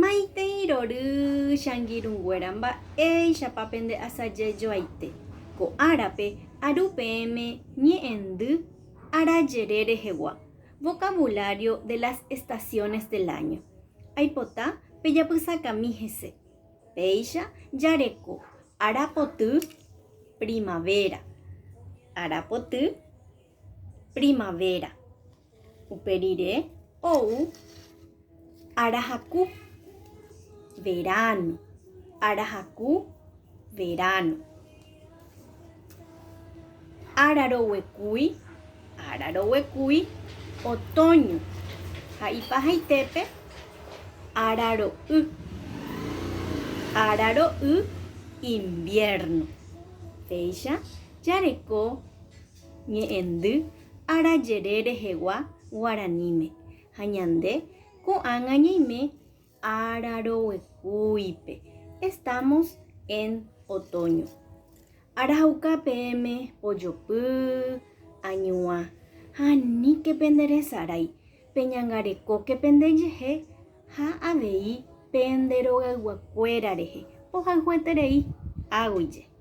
Maitei rory che angirũnguéra mba'éichapa pende asaje joaite. Ko árape aru peẽme ñe'ẽndy arajere rehegua, Vocabulario de las estaciones del año. Aipota pejapysakami hese. Péicha jareko arapoty, primavera, arapoty, primavera. Upe rire ou arahaku, verano, arahaku, verano. Araroguekúi, araroguekúi, otoño. Ha ipahaitépe araro'y, araro'y, invierno. Péicha jareko ñe'ẽndy arajere rehegua guaraníme ha ñande ko'ág̃a ñaime araroguekúipe. Estamos en otoño. Arahauka peẽme pojopy, añuã ha aníke penderesarái, peñangarekóke pendejehe ha avei pende rogayguakuéra rehe pohayhueterei. Aguyje.